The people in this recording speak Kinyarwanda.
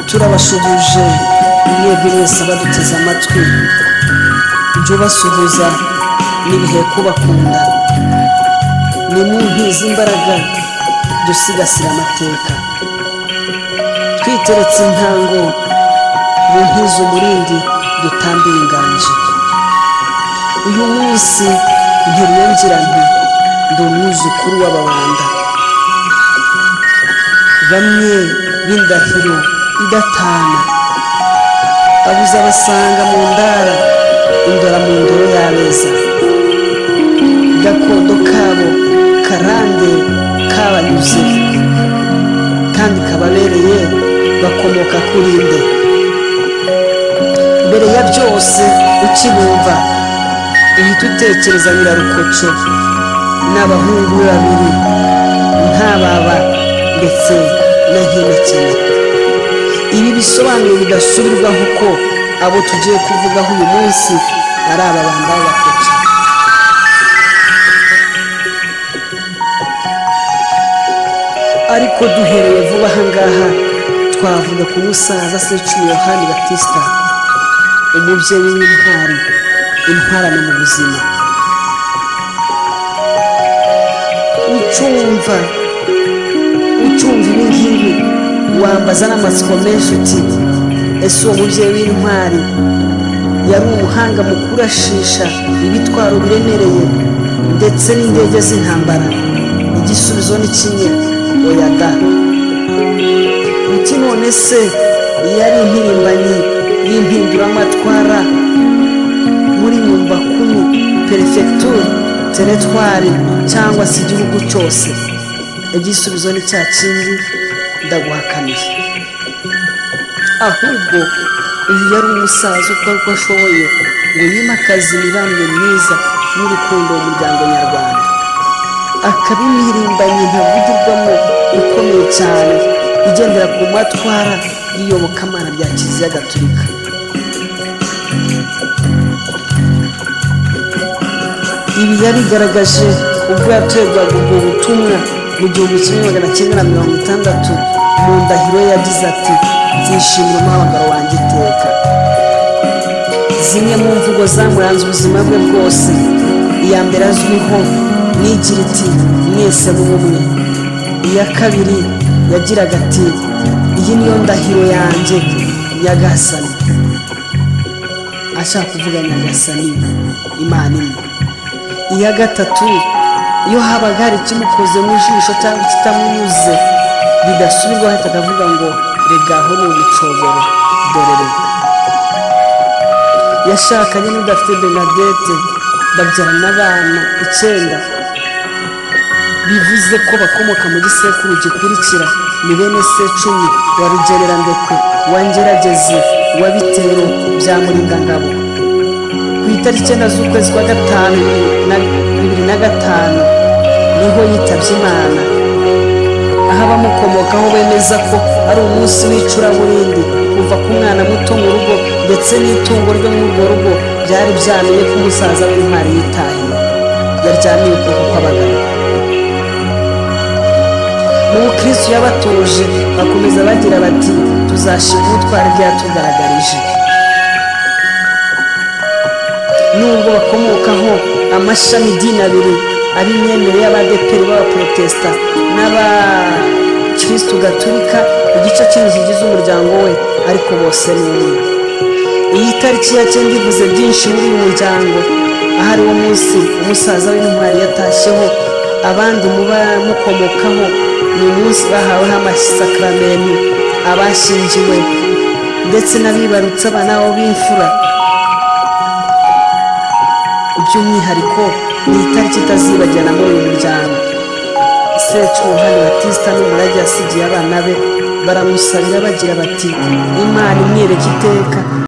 Turabasuhuje mwebwe mwese abaduteze amatwi. Jya ubasuhuza n'ibihe kubakunda. Ni mu ntizi imbaraga dusigasira amateka, twiteretse intango mu ntizi umurindi dutambira inganji. Uyu munsi nteruye ngira nti ndi umwuzukuru w'Ababanda, bamwe b'indahiro idatana, abuza abasanga mu ndara, indora mu ndoro y'abeza. Gakondo kabo karande kabanyuze kandi kababereye, bakomoka kuri nde? Mbere ya byose ukibumva uhita utekereza Nyirarukoco n'abahungu be babiri, Ntababa ndetse na Nkenekene. Ibi bisobanuye bidasubirwaho ko abo tugiye kuvugaho uyu munsi ari Ababanda b'Abakoco. Ariko duhereye vuba aha ngaha twavuga ku musaza Secumu Yohani Batista, umubyeyi w'intwari, intwarane mu buzima. Ucyumva ibi ngibi wambaza n'amatsiko menshi uti: ese uwo mubyeyi w'intwari yari umuhanga mu kurashisha ibitwaro biremereye ndetse n'indege z'intambara? Igisubizo ni kimwe: oya da. Uti: none se yari impirimbanyi y'impinduramatwara muri Nyumbakumi, perefegitura, teretwari cyangwa se igihugu cyose? Igisubizo ni cya kindi: ndaguhakaniye. Ahubwo uyu yari umusaza ukora uko ashoboye ngo yimakaze imibanire myiza n'urukundo mu muryango nyarwanda, akaba impirimbanyi ntavugirwamo ikomeye cyane igendera ku matwara y'iyobokamana rya Kiliziya Gatolika. Ibi yabigaragaje ubwo yaterwaga ubwo butumwa mu 1960. Mu ndahiro ye yagize ati: nzishimira umuhamagaro wanjye iteka. Zimwe mu mvugo zamuranze ubuzima bwe bwose, iya mbere azwiho nigira iti: mwese mu bumwe. Iya kabiri yagiraga ati: iyi niyo ndahiro yanjye Nyagasani, ashaka kuvuga Nyagasani Imana imwe. Iya gatatu, iyo habaga hari ikimukoze mu jisho cyangwa ikitamunyuze bidasubirwaho, ahita akavuga ngo: regaho ni umucogoro dorere. Yashakanye n'Udafite Bernadette, babyarana abana 9, bivuze ko bakomoka mu gisekuru gikurikira. Ni bene Secumi wa Rugererandekwe wa Ngerageze wa Bitero bya Murindangabo. Ku itariki 9 z'ukwezi kwa gatanu 2005 niho yitabye Imana, aho abamukomokaho bemeza ko ari umunsi w'icuraburindi kuva ku mwana muto mu rugo ndetse n'itungo ryo muri urwo rugo byari byamenye ko umusaza w'intwari yitahiye, yaryamiye ukuboko kw'abagabo. Mu bukristo yabatuje bakomeza bagira bati: tuzashima ubutwari byatugaragarije. Nubwo bakomokaho amashami idini abiri, ab'imyemerere y'Abadeperi b'Abaprotesta n'Abakristu Gatulika, igice kinini kigize umuryango we, ariko bose ni umwe. Iyi tariki ya 9 ivuze byinshi muri uyu muryango, aho ari wo munsi umusaza w'intwari yatashyeho abandi mu bamukomokaho. Ni umunsi bahaweho amasakaramentu, abashyingiwe ndetse n'abibarutse abana babo b'imfura. By'umwihariko ni itariki itazibagirana muri uyu muryango. Secu Yohani Batista n'umurage yasigiye abana be, baramusabira bagira bati: Imana imwereke iteka.